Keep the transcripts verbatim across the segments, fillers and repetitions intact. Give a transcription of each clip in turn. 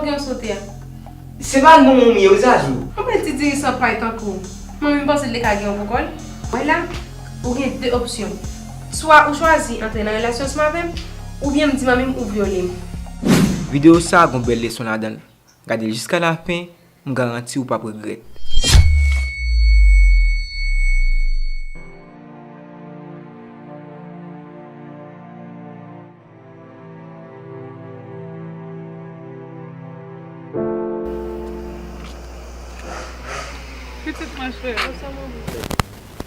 Ou gen sote a. Se pa non manmi yo, Zazou. Ou mèt di diri san pay tankou w. Manmi m panse l te ka gen yon pou kò l. Wè la, ou gen de opsyon. Swa ou chwazi antre nan relasyon ansanm avè m, oubyen m di manmi m ou vyole m. Videyo sa a gon bèl leson ladan l. Gade l jiska lafen, m garanti w p ap regrèt. Pitit mwen cheri.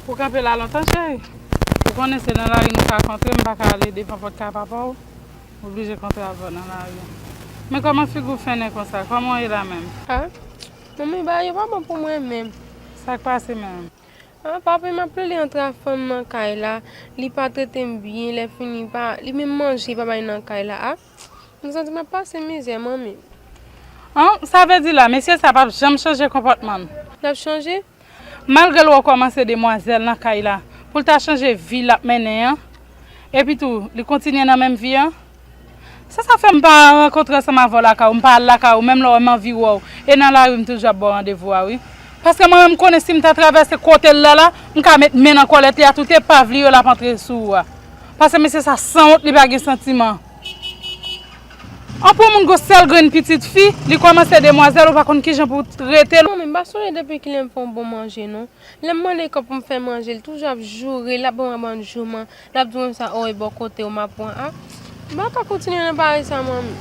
Ou kanpe la lontan, cheri? Ou konnen se nan lari nou ka kontre, m pa ka ale devan pòt kay papa w. M oblije kontre avè w nan lari. Men kòman figi w fennen konsa? Kòman w ye la menm? A, manmi, bagay yo pa bon pou mwen menm. Sa k pase menm? A, papi m ap plede antre ak fanm nan kay la. Li pa trete m byen, lè fini, pa, li menm manje, li pa bay nan kay la. A, m santi m ap pase mizè, manmi. An, sa vle di la, mesye sa p ap janm chanje konpòtman l? L ap chanje? Malgre l wè w kòmanse demwazèl nan kay la, pou l ta chanje vi l ap mennen an, epi tou, li kontinye nan menm vi an? Se sa fè m pa rankontre ansanm avè w lakay ou, m pa al lakay ou, menm lè w wè m anvi wè w, e nan lari m toujou ap ba w randevou a wi. Paske mwen menm m konnen si m ta travèse kote l la la, m ka met men nan kòlèt li a, tout epav li yo l ap antre sou ou a. Paske mesye sa sanwont, li pa gen santiman. An pou moun gon sèl grenn pitit fi, li kòmanse demwazèl, ou pa konn kijan pou w trete l. Manmi, m pa sonje depi kilè m fè yon bon manje non. Lè m mande kòb pou m fè manje, li toujou ap joure, l ap ban m yon bann jouman, l ap di konsa, o, e bò kote w m ap pran a. M pa ka kontinye nan bagay sa, manmi.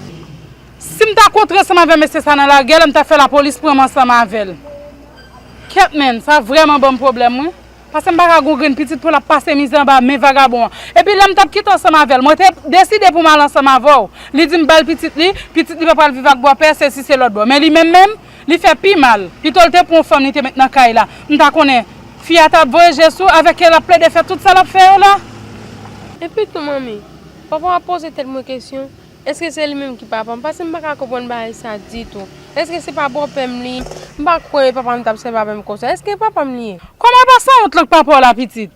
Si m ta kontre ansanm avè mesye sa nan lari a, m ta fè lapolis pran m ansanm avè l. Kèt menn, sa vrèman ban m pwoblèm wi. Paske m pa ka gon grenn pitit pou l ap pase mizè anba men vagabon an. Epi lè m t ap kite ansanm avè l, mwen te deside pou m al ansanm avè w. Li di m ba l pitit li, pitit li pa pral viv ak bòpè, sesi se lòt bò. Men li menm menm, li fè pi mal. Pito l te pran yon fanm li te met nan kay la. M ta konnen fi a t ap voye je sou avèk ke l ap plede fè tout sa l ap fè yo la. Epi tou manmi, pafwa m ap poze tèt mwen kesyon, èske se li menm ki papa m? Paske m pa ka konprann bagay sa ditou. Èske se pa bòpè m li ye? M pa kwè papa m t ap sèvi avè m konsa. Èske papa m li ye? Kòman pa sanwont lan k papa w la pitit?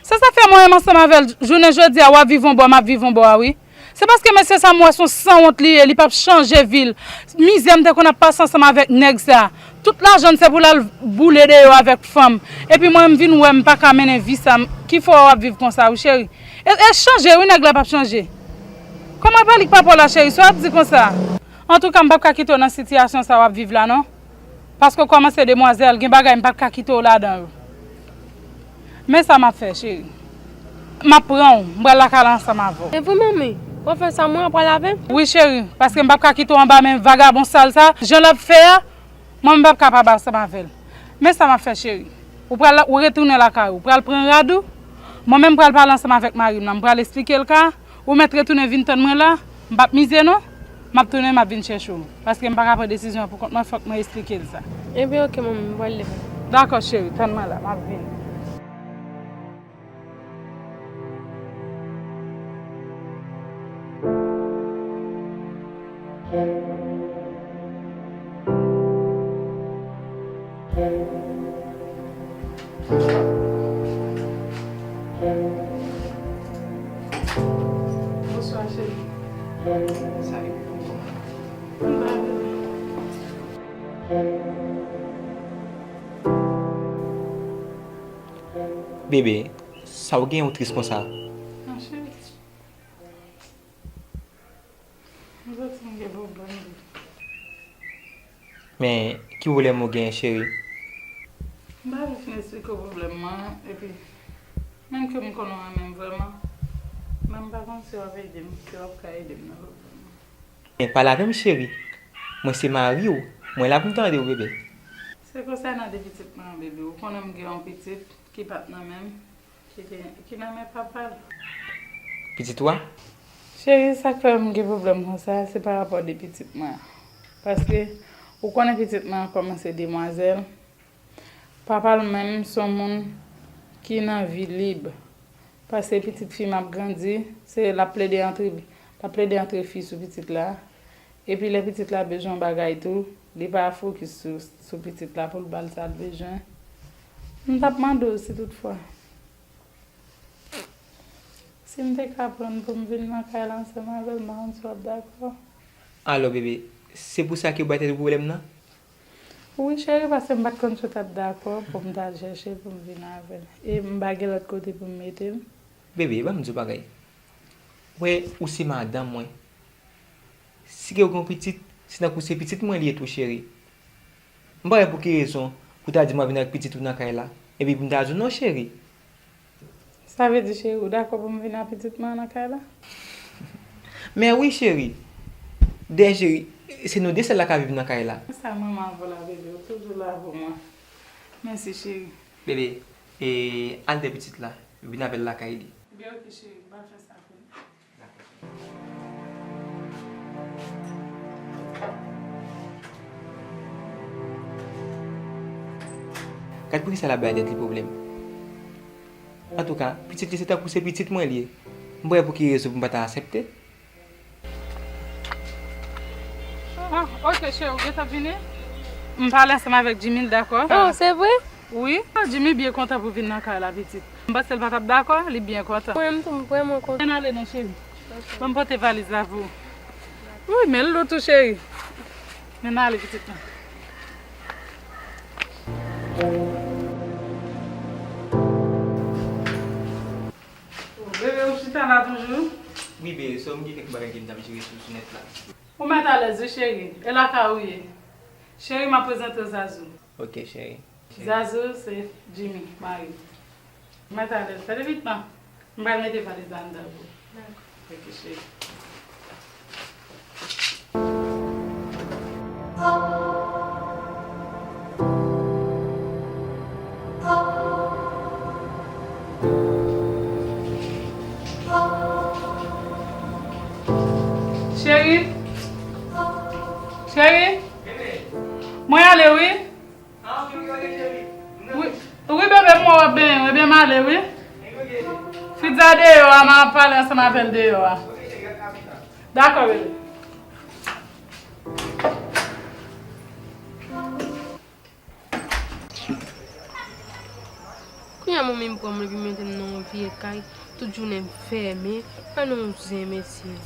Se sa fè mwen menm ansanm avè l, jounen jodi a w ap viv yon bò, m ap viv yon bò a wi. Se paske mesye sa m wè se yon sanwont li ye, li p ap chanje vi l. Mizè m te konn ap pase ansanm avèk nèg sa. Tout lajan n se pou l al boule deyò avèk fanm. Epi mwen m vin wè m pa ka mennen vi sa, m, ki fè w ap viv konsa wi cheri. E, e chanje wi, nèg la p ap chanje. Kòman pa li k papa w la cheri, sa w ap di konsa? Antouka m p ap ka kite w nan sitiyasyon sa w ap viv la non. Paske w kòmanse demwazèl, gen bagay m p ap ka kite w ladan yo. Men sa m ap fè, cheri. M ap pran w, m pral lakay la ansanm avè w. E vre, manmi? W ap fè sa, mwen ap pral avè m? Wi, cheri, paske m p ap ka kite w anba men vagabon sal sa. Jan l ap fè a, mwen, m p ap kapab ansanm avè l. Men sa m ap fè, cheri. Ou pral, ou retounen lakay ou, pral pran rad ou. Mwen menm, m pral pale ansanm avèk mari m nan, m pral esplike l ka. Ou mèt retounen vin tann mwen la, m p ap mize non. M ap tounen, m ap vin chèche w. Paske m pa ka pran desizyon an pou kont mwen, fòk mwen esplike l sa. Ebyen, oke, manmi, m pral leve. Dakò, cheri, tann mwen la, m ap vini. Bonswa, cheri. Salut. Bebe, sa w gen ou tris konsa? Non, cheri. M santi m gen pwoblèm wi. Men, ki pwoblèm ou genyen, cheri? M pa vle fin esplike w pwoblèm mwen, epi, menm ke m konnen w renmen m vrèman, men m pa konn si w ap ede m, si w ap ka ede m nan pwoblèm mwen. Men, pale avè m, cheri. Mwen se mari w. Mwen la pou m tande w, bebe. Se konsènan de pitit mwen an, bebe. Ou konnen m gen yon pitit ki pa t nan men m. Ki te, ki nan men papa l. Pitit ou a? Cheri, sa k fè m gen pwoblèm konsa, se pa rapò de pitit mwen an. Paske, ou konnen pitit mwen an kòmanse demwazèl. Papa l menm, se yon moun ki nan vi lib. Paske pitit fi m ap grandi, se l ap plede antre, l ap plede antre fi sou pitit la. Epi lè pitit la bezwen yon bagay tou, li pa fokis sou, sou pitit la pou l ba l sa l bezwen. M t ap mande w si toutfwa, si m te ka pran l pou m vin nan kay la ansanm avè l, m pa konn si w ap dakò. Alò, bebe, Se pou sa ke w bay tèt ou pwoblèm nan? Wi, cheri, paske m pa t konn si w t ap dakò pou m t al chèche l pou m vin avè l. E m pa gen lòt kote pou m mete l. Bebe, ban m di w bagay. Wè, ou se madanm mwen. Si gen yon pitit, se tankou se pitit mwen li ye tou, cheri. M pa wè pou ki rezon pou w ta di m w ap vin ak pitit ou nan kay la, epi pou m ta di w non, cheri. Sa vle di, cheri, ou dakò pou m vin ak pitit mwen nan kay la? Men wi, cheri. Dèyè, cheri, se nou de sèl la ka viv nan kay la. Sa manman avè w la, bebe, ou toujou la pou mwen. Mèsi, cheri. Bebe, e, al dèyè pitit la, vin avè l lakay li. Byen, oke, cheri, m pral fè sa pou ou. Gad poukisa l ap bay tèt li pwoblèm. Antouka, pitit li se tankou se pitit mwen li ye. M pa wè pou ki rezon pou m pa ta aksepte. Ah, oke, cheri, ou gentan vini? M pale ansanm avèk Jimmy, l dakò. Oh, se vre? Wi, Jimmy byen kontan pou vin nan kay la, pitit. M panse l pa t ap dakò, li byen kontan. Mwen menm tou, m vrèman kontan. Ann ale non, cheri. Ban m pote valiz la pou ou. Wi, men l lou tou, cheri. Men n ale, pitit mwen. Bebe, ou chita la toujou? Wi, bebe, so m gen kèk bagay ke m t ap jere sou, sou nèt la. Ou mèt alèz wi, cheri. E lakay ou ye. Cheri, m ap prezante w Zazou. Ok, cheri. Zazou, se Jimmy, mari m. Mèt alèz, tande vit non. M pral mete valiz la anndan pou ou. Dakò. Ok, cheri. Cheri. Cheri. Mwen ale wi. Wi, wi, bebe, m wè w ap benyen, ebyen m ale wi. Pizza deyò a, m a pale ansanm avè l deyò a. Dakò, bebe. Kounye a manmi m pran m epi mete m nan yon vye kay, tout jounen m fèmen, pa nan yon zen mesye.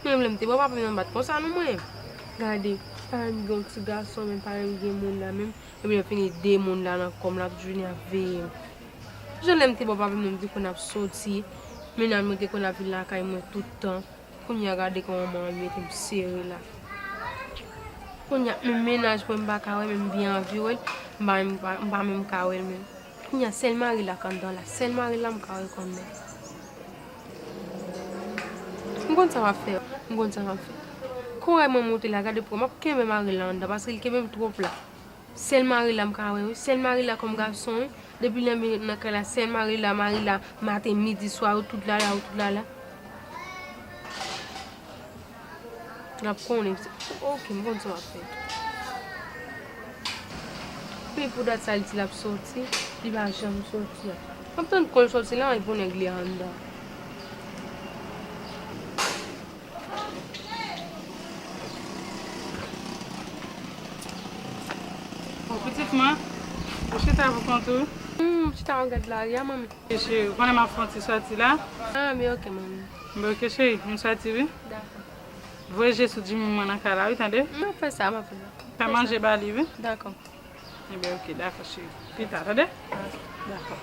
Mwen vle m te bò papa m nan bat konsa non mwen. Gade, pa menm gen yon ti gason, men pa menm gen moun la menm. Epi lè fini de moun la nan kò m, l ap jwenn ap veye m. Jan lè m te bò papa m nan m te konn ap soti, mennaj mwen te konn ap vin lakay mwen tout tan. Kounye a gade kòman manman m mete m sere la. Kounye a menm mennaj mwen m pa ka wè, men m byen anvi wè l, m pa menm, m pa menm ka wè l menm. Kounye a sèl mari l ak anndan la, sèl mari l la m ka wè kòm mè. M konn sa m ap fè, m konn sa m ap fè. Kouray mwen moute la, gade pou m ap kenbe mari l la anndan, paske l kenbe m twòp la. Sèl mari l la m ka wè wi, sèl mari l la kòm gason wi. Depi lè m nan kay la, sèl mari l la, mari l la, maten, midi, swa, yo tout la la, yo tout la la. L ap konnen, ok, m konn sa m ap fè. Epi pou dat sa, l di l ap soti, li pa janm soti. M ap tann kou l soti la, epi yon nèg li anndan. Bon, pitit mwen, ou chita pou kont ou? Hmm, m chita ap gad lari a, manmi. Cheri, ou konnen m ap fè yon ti sòti la? Ah, men ok, manmi. Bon, ok, cheri, m sòti, wi. Dakò. Voye je sou Jimmy mwen nan kay la, wi, tande? M ap fè sa, m ap fè sa. Fè manje ba li, wi. Dakò. Enben, ok, dakò, cheri. Pita, tande? Dakò.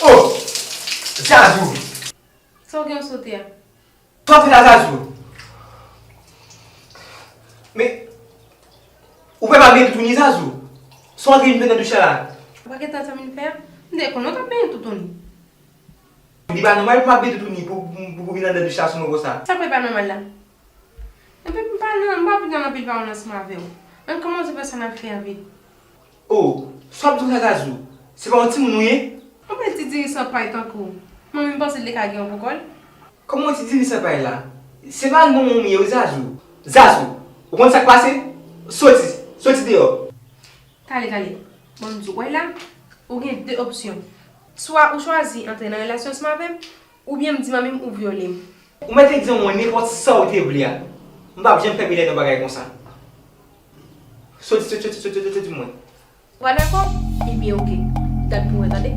Oh! Zazou! Sa w gen w sote a? Sa w ap fè la, Zazou? Men, ou pa m ap benyen toutouni, Zazou? Sa w antre vin fè nan douch la la? Ou pa gentan tann m fè a? M te konnen w t ap benyen toutouni. Li pa nòmal pou m ap benyen toutouni pou, pou, pou, pou vin anndan douch la sou mwen konsa. Sa k fè pa nòmal la? Epi m pa nan, m pa vin nan anpil pawòl ansanm avè w. Ann kòmanse fè sa n ap fè a vit. Oh, sa w ap di konsa, Zazou? Se pa yon timoun ou ye? Yon bèl ti diri san pay tankou w. Manmi m panse l te ka gen yon pou kò l. Kòman yon ti diri san pay la? Se pa manman w m ye wi, Zazou. Zazou, ou konn sa k pase? Soti! Soti deyò! Tale, tale. Bon, m di w, w wè la, ou gen de opsyon. Swa ou chwazi antre nan relasyon ansanm avè m, oubyen m di manmi m ou vyole m. Ou mèt di mwen nenpòt sa ou te vle a. M p ap janm pèmèt lè nan bagay konsa. Soti, soti, soti, soti, soti, soti, mwen. Ou pa dakò? Ebyen, oke. Dat pou wè, tande.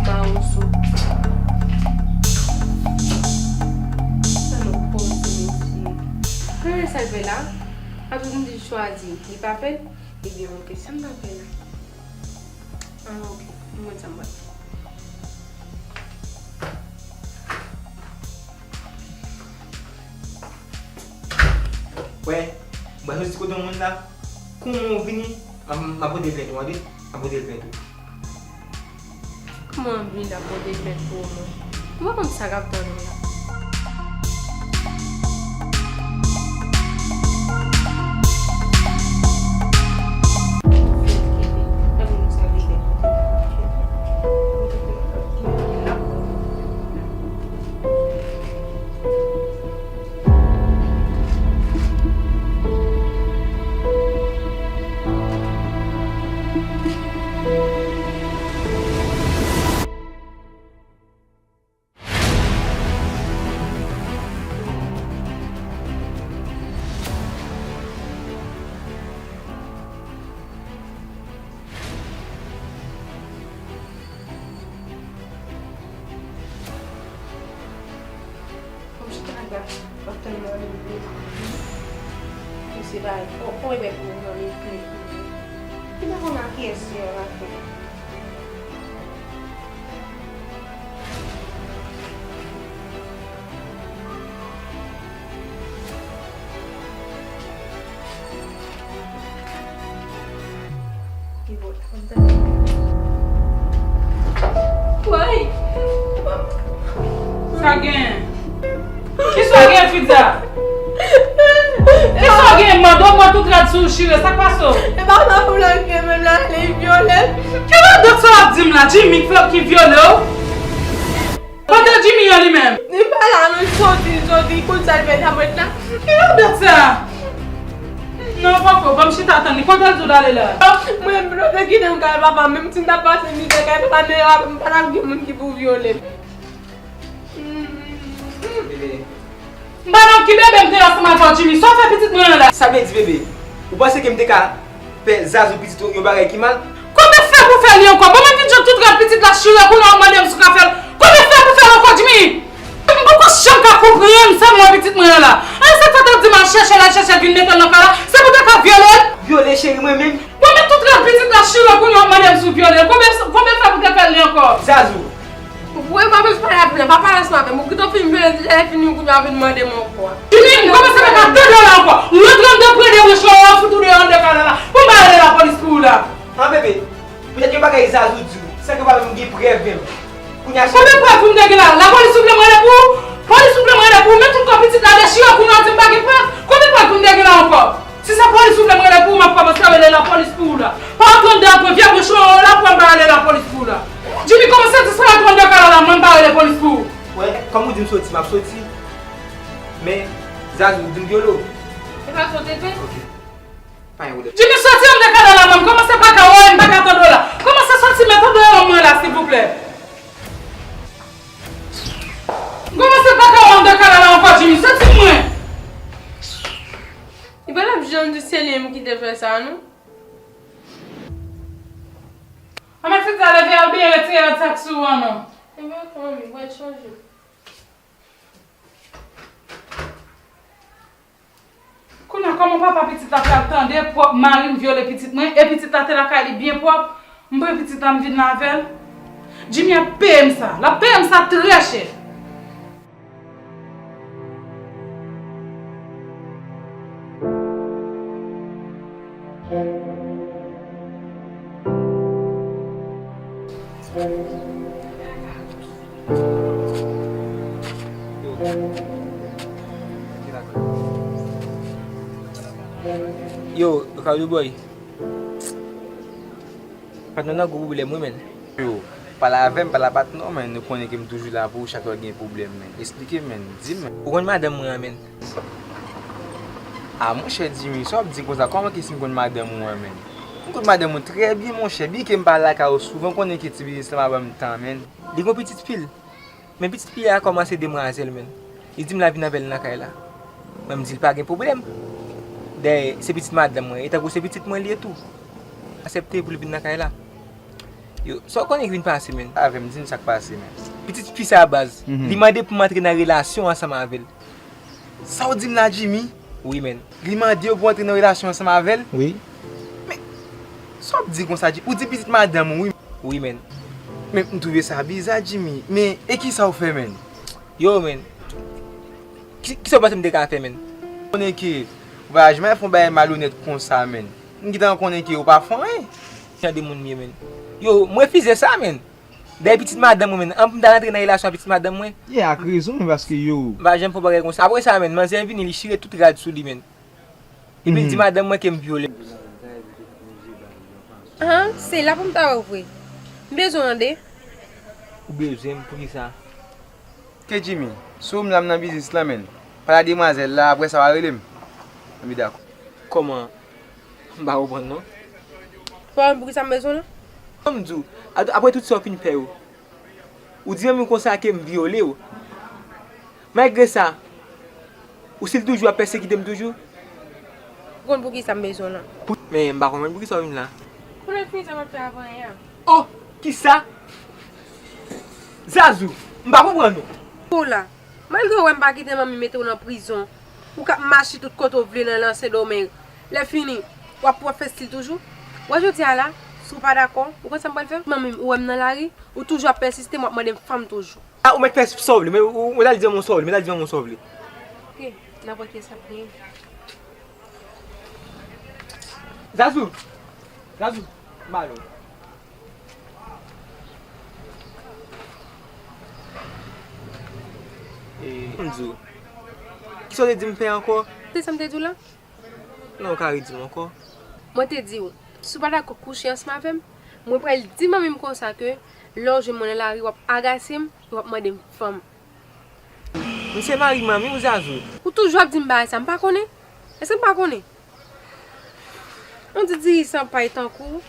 Mawon sou. Sa nou poze, mesye. Gade sa l fè la. Apre m di l chwazi, li pa fè l. Ebyen, oke, sa m ta fè la? Ah, oke. M konn sa m pral fè. Wè, mwen soti kote yon moun la. Kouman w vini? M ap pote plent ou, tande? M ap pote plent ou. Kouman w vini la pote plent pou mwen? Ou pa konn sa k ap tann ou la. Fò m chita la, m ap tann mwen rive. Misye pa, fò, fò e bèk mwen nan li plen. Li pa konn a kiyès li an la fè. Woy! Sa gen? Kisa w gen, Fidya? Kisa w gen? Mande w mwen tout rad sou chire, sa k pase w? E pa sa pou lòt gen menm la, li vyole m. Ki radòt sa w ap di m la? Jimmy k fè, ki vyole w? Kote Jimmy an li menm? Li pa la non, li soti, li soti, li konn sa l fè nan mwen la. Ki radòt sa? Non, poko, ban m chita tann li. Kote l di w t ale la? Mwen, m te kite m kay papa, menm si m ta pase mizè kay papa, men m pa t ap gen moun ki pou vyole m. M pa nan ki bebe m te ansanm avè w, Jimmy. Sa w fè pitit mwen an la? Sa vle di, bebe, ou panse ke m te ka fè Zazou pitit ou yon bagay ki mal? Konbyen fwa pou fè li ankò? Bon, mwen vin jwenn tout rad pitit la chire, kounye a w mande m si w ka fè l. Konbyen fwa pou fè l ankò, Jimmy? M poko janm ka konprann sa m wè pitit mwen an la. An, se sa t ap di m al chèche l, al chèche l, vin mete l nan kay la. Se pou te ka vyole l? Vyole, cheri, mwen menm? Bon, men tout rad pitit la chire, kounye a w mande m si w vyole l. Konbyen, konbyen fwa pou te fè l li ankò? Zazou. Ou pa bezwen pale avè m, pa pale ansanm avè m. Ou gentan fin vyole m deja, lè fini, ou kounye a vin mande m ankò. Jimmy, m kòmanse pa ka tande w la ankò. Ou rantre anndan prede wouch la, w fout ou deyò anndan kay la la. Pou m pa rele lapolis pou ou la. An, bebe, poutèt yon bagay Zazou di w, san ke w pa menm gen prèv menm. Kounye a, cheri. Konbyen prèv pou m te gen la? Lapolis ou vle m rele pou ou? Polis ou vle m rele pou ou? Men tout kò pitit la dechire, kounye a w di m pa gen prèv? Konbyen prèv pou m te gen la ankò? Si se polis ou vle m rele pou ou, m ap kòmanse rele lapolis pou ou la. Pa antre anndan ak yon vye bouch ou la pou m pa rele lapolis pou ou la. Jimmy, kòmanse disparèt ou anndan kay la la, mwen pa rele polis pou ou. Wè, kòm ou di m soti, m ap soti. Men, Zazou, di m vyole w. Se pa sa w te fè? Ok. Pa gen pwoblèm. Jimmy, soti anndan kay la la, mwen, kòmanse pa ka wè, m pa ka tande w la. Kòmanse soti, mete w deyò mwen la, silvouplè. Kòmanse pa ka wè anndan kay la la ankò, Jimmy, soti mwen. Li pa t ap janm di se li menm ki te fè sa, non. Anmè, Fidya, leve al byen retire rad sa k sou ou an, non. Ebyen, ok, manmi, mwen chanje. Kounye a, kòman papa pitit la pral tande pwòp mari m vyole pitit mwen, e pitit la te lakay li byen pwòp, m pran pitit la, m vin la avè l? Jimmy ap peye m sa, l ap peye m sa trè chè. Yo, Kayou Boy. Patnè w nan gwo pwoblèm wi, menn. Yo, pale avè m, pale a patnè w, menn. Ou konnen ke m toujou la pou ou chak lè w gen pwoblèm, menn. Esplike m, menn. Di m, menn. Ou konn madanm mwen an, menn? A monchè Jimmy, sa w ap di konsa? Kòman ke si m konn madanm ou an, menn? M konn madanm ou trè byen, monchè. Byen ke m pa lakay ou souvan, konnen ke ti biznis lan pa ban m tan, menn. Li gon pitit fi l. Men pitit fi a kòmanse demwazèl, menn. Li di m l ap vin avè l nan kay la. Mwen, m di l pa gen pwoblèm. Dayè, se pitit madanm mwen, e tankou se pitit mwen li ye tou. Aksepte pou l vin nan kay la. Yo, sa w konnen ki vin pase, menn? Avè m, di m sa k pase, menn. Pitit fi sa a, baz, li mande pou m antre nan relasyon ansanm avè l. Sa w di m la, Jimmy? Wi, menn. Li mande w pou w antre nan relasyon ansanm avè l? Wi. Men, sa w ap di konsa, Jimmy? Ou di pitit madanm ou, wi. Wi, menn. Men, m twouve sa biza, Jimmy. Men, e kisa w fè, menn? Yo, menn. Ki, kisa w panse m te ka fè, menn? Konnen ke ou pa janm fè yon bagay malonèt konsa, menn. M gentan konnen ke ou pa fè anyen. Jan de moun m ye, menn. Yo, m refize sa, menn. Dèyè pitit madanm mwen, menn. An pou m ta rantre nan relasyon ak pitit madanm mwen? Yeah, ak rezon, men paske yo. M pa janm fè bagay konsa. Apre sa, menn, manzè vini, li chire tout rad sou li, menn. Epi l di madanm mwen ke m vyole l. An, se la pou m ta wè w vre. M bezwen w tande. Ou bezwen m pou kisa? Ke Jimmy, si w m la m nan biznis lan, menn. Pale a demwazèl la, apre sa w a rele m. Ann dakò. Kòman? M pa konprann non. Ou pa konn poukisa m bezwen w la? Ban m di w, ap-, apre tout sa w fin fè yo, ou di manmi w konsa ke m vyole w. Malgre sa, ou still toujou ap pèsekite m toujou? Ou konn poukisa m bezwen w la? Pou-, men m pa konprann poukisa w vin la. Pou nou fini sa w ap fè avè anyen an. Oh! Kisa? Zazou, m pa konprann ou. Pou la. Malgre w wè m pa kite manmi mete w nan prizon, ou k ap mache tout kote w vle nan, nan Sendomeng, lè fini, w ap, w ap fè stil toujou. W wè jodi a la, si w pa dakò, ou konn sa m pral fè? Manmi m, ou wè m nan lari, ou toujou ap pèsiste, m w ap mande m fanm toujou. A, ou mèt fè sa w vle, men ou, ou mèt al di manman w sa w vle, mèt al di manman w sa w vle. Ok, n ap wè kiyès k ap genyen. Zazou! Zazou! M ale. E, m di w. Kisa w te di m fè ankò? Se sa m te di w la? Non, ou ka redi m ankò. Mwen te di w, si w pa dakò kouche ansanm avè m, mwen pral di manmi m konsa ke lè w jwenn mwen nan lari, w ap agase m, w ap mande m fanm. M se mari manmi w, Zazou. Ou toujou ap di m bagay sa, m pa konnen. Èske m pa konnen? Yon ti dirijan pay tankou w,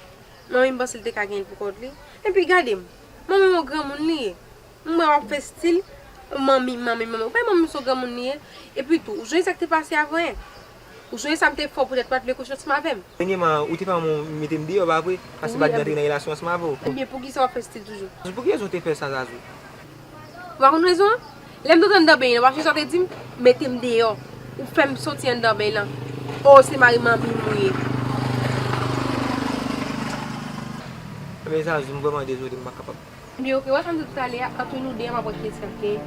manmi m panse l te ka genyen l pou kont li. Epi gade m, manmi m yon granmoun li ye. M wè w ap fè stil, manmi, manmi, manmi. Ou pa wè manmi m se yon granmoun li ye? Epi tou, ou sonje sa k te pase avè w? Ou sonje sa m te fè w poutèt ou pa t vle kouche ansanm avè m? Dènyèman, ou te fè manman w mete m deyò, pa vre? Paske m pa t vle antre nan relasyon ansanm avè w. Ebyen, poukisa w ap fè stil toujou? Pou ki rezon w te fè sa, Zazou? Ou pa konn rezon an? Lè m te anndan beny lan, w ap sonje sa w te di m? Mete m deyò. Ou fè m soti anndan beny lan. O, se mari manmi m ou ye. Ebyen, Zazou, m vrèman dezole, m pa kapab. Ebyen, oke, wè sa m di w talè a, ant nou de a, m ap wè kiyès k ap genyen.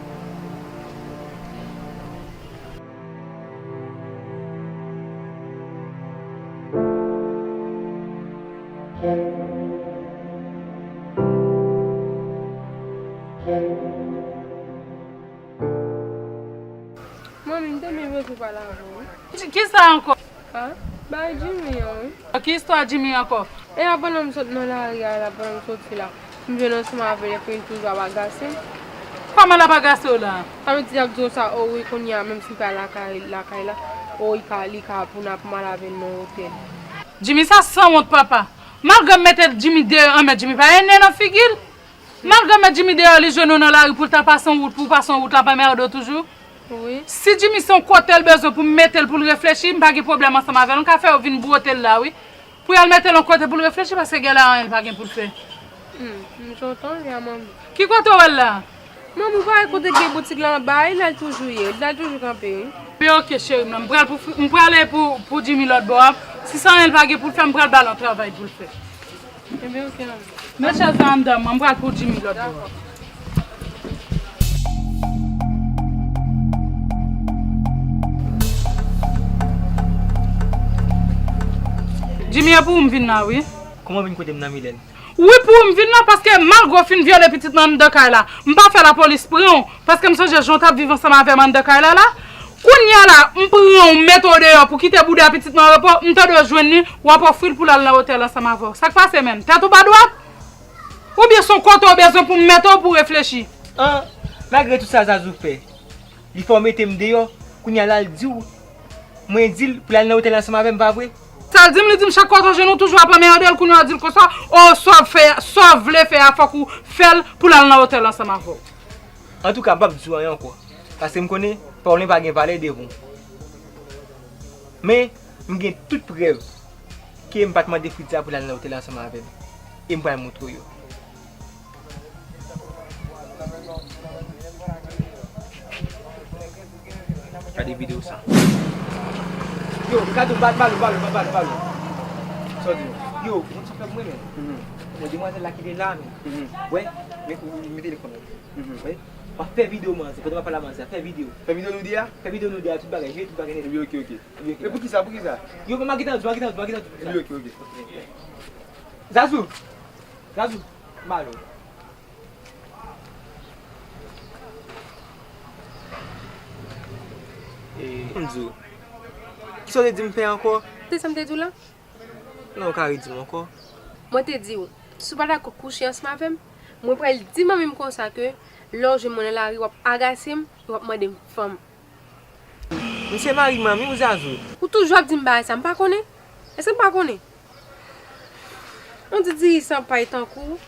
Manmi, m te byen bezwen pale avè w, wi. Ki, kisa ankò? A, bay Jimmy an, wi. Ki istwa Jimmy ankò? E a, pandan m sot nan lari a la, pandan m soti la, m jwenn ansanm avè l, epi l toujou ap agase m. Kòman l ap agase w la? Sa vle di, l ap di w sa, o wi, kounye a, menm si m pa lakay, lakay la, o, li ka, li ka pou n ap mal avè l nan otèl. Jimmy, sa sanwont, papa. Malgre m mete Jimmy deyò, anmè, Jimmy pa ene nan figi l. Malgre m met Jimmy deyò, li jwenn ou nan lari pou l ta pase yon wout, pou w pase yon wout, l ap anmède w toujou. Wi. Si Jimmy se yon kote l bezwen pou m mete l pou l reflechi, m pa gen pwoblèm ansanm avè l, m ka fè yo vin bwote l la, wi. Pou y al mete l yon kote pou l reflechi, paske gen la anyen l pa gen pou l fè. Hmm, m kontan, li a manmi. Ki kote w wè l la? Manmi, ou pa wè kote gen boutik la anba a, e la l toujou ye, la l toujou kanpe, wi. Ebyen, oke, cheri m nan, m pral pou, m prale pou, pou Jimmy lòt bò a. Si se anyen l pa gen pou l fè, m pral ba l yon travay pou l fè. Ebyen, oke, manmi. Met chèz la anndan, mwen, m pral pou Jimmy lòt bò. Jimmy, e pou ou m vin la, wi. Kòman w vin kote m nan, Milène? Wi, pou ou m vin la, paske malgre w fin vyole pitit mwen anndan kay la, m pa fè lapolis pran w, paske m sonje jan w t ap viv ansanm avè m anndan kay la la. Kounye a la, m pran w, m mete w deyò pou kite bouda pitit mwen anrepo, m ta dwe jwenn li, w ap ofri l pou l al nan otèl ansanm avè w. Sa k pase menm? Tèt ou pa dwat? Oubyen se yon kote w bezwen pou m mete w pou w reflechi? An, malgre tout sa Zazou fè, li fè w mete m deyò, kounye a la l di w, Mwen di l pou l al nan otèl ansanm avè m, pa vre? Sa l di m, li di m chak kote w jwenn ou toujou ap anmède l, kounye a w di l konsa, o sa w fè, sa w vle fè a, fòk ou fè l pou l al nan otèl ansanm avè w. Antouka, m p ap di w anyen ankò, paske m konnen pawòl mwen pa gen valè devan w. Men, m gen tout prèv ke m pa t mande Fritza pou l al nan otèl ansanm avè m. E m pral montre w yo. Gade videyo sa. Yo, gade, bal, bal, bal, bal, bal. Sa w di? Yo, yon ti pèp mwen menm. Bon, demwazèl la ki te la menm. Wè, men ou mete telefòn nan. Wè, w ap fè videyo manzè, pandan w ap pale a manzè, fè videyo. Fè videyo nou de a? Fè videyo nou de a, tout bagay, jwe tout bagay nèt. Epi oke, oke. Epi oke. E poukisa, poukisa? Yo, men m a gentan di w, m a gentan di w, m a gentan di w. Epi oke, oke. Zazou! Zazou! M ale. E, m di w. Kisa w te di m fè ankò? Te sa m te di w la? Non, ou ka redi m ankò. Mwen te di w, si w pa dakò kouche ansanm avè m, mwen pral di manmi m konsa ke lè w jwenn mwen nan lari, w ap agase m, e w ap mande m fanm. M se mari manmi w, Zazou. Ou toujou ap di m bagay sa, m pa konnen? Èske m pa konnen? On ti dirijan pay tankou w,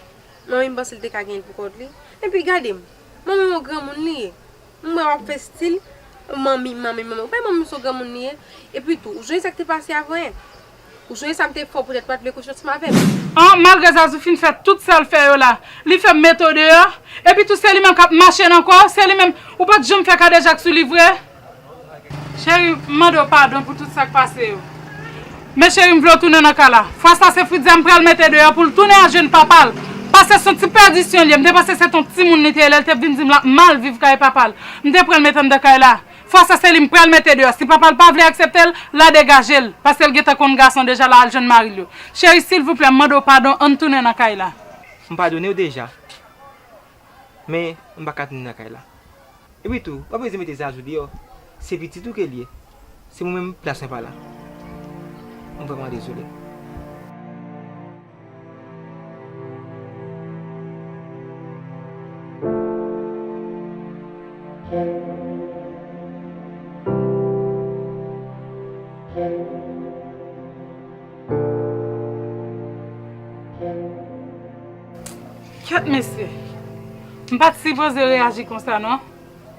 manmi m panse l te ka genyen l pou kont li. Epi gade m, manmi m yon granmoun li ye. M wè w ap fè stil, manmi, manmi, manmi. Ou pa wè manmi m se yon granmoun li ye? Epi tou, ou sonje sa k te pase avan yè? Ou sonje sa m te fè w poutèt ou pa t vle kouche ansanm avè m? An, malgre Zazou fin fè tout sa l fè yo la, li fè m mete w deyò, epi tou se li menm k ap mache nan kò w, se li menm, ou pa t janm fè kadejak sou li vre? Cheri, m mande w padon pou tout sa k pase yo. Men cheri, m vle w tounen nan kay la. Fwa sa se Fritza m pral mete deyò pou l tounen al jwenn papa l. Paske se yon ti pèdisyon li ye. M te panse se t on timoun li te ye lè l te vin di m l ap mal viv kay papa l. M te pran l mete anndan kay la. Fwa sa se li m pral mete deyò. Si papa l pa vle aksepte l, l a degaje l. Paske l gentan konn gason deja, l a al jwenn mari l yo. Cheri, silvouplè, m mande w padon, ann tounen nan kay la. M padone w deja. Men, m pa ka tounen nan kay la. Epi tou, w ap rete mete Zazou deyò. Se pitit ou ke l ye. Se mwen menm, plas mwen pa la. M vrèman dezole. Kèt mesye, m pa t sipoze reyaji konsa non.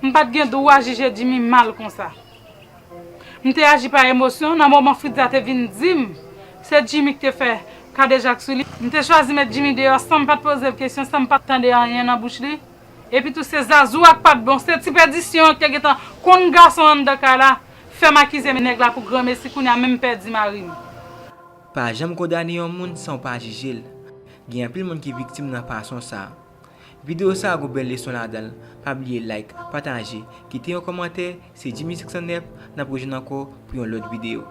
M pa t gen dwa jije Jimmy mal konsa. M te aji pa emosyon nan moman Fritza te vin di m se Jimmy ki te fè kadejak sou li. M te chwazi met Jimmy deyò san m pa t poze l kesyon, san m pa t tande anyen nan bouch li. Epi tou se Zazou a k pa t bon, se ti pèdisyon an ki te gentan konn gason anndan kay la, fè m akize nèg la pou granmesi, kounye a menm pèdi mari m. Pa janm kondane yon moun san w pa jije l. Gen anpil moun ki viktim nan fason sa a. Videyo sa a gon bèl leson ladan l. Pa bliye like, pataje, kite yon kòmantè. Se Jimmy senk san nèf, n ap rejwenn ankò pou yon lòt videyo.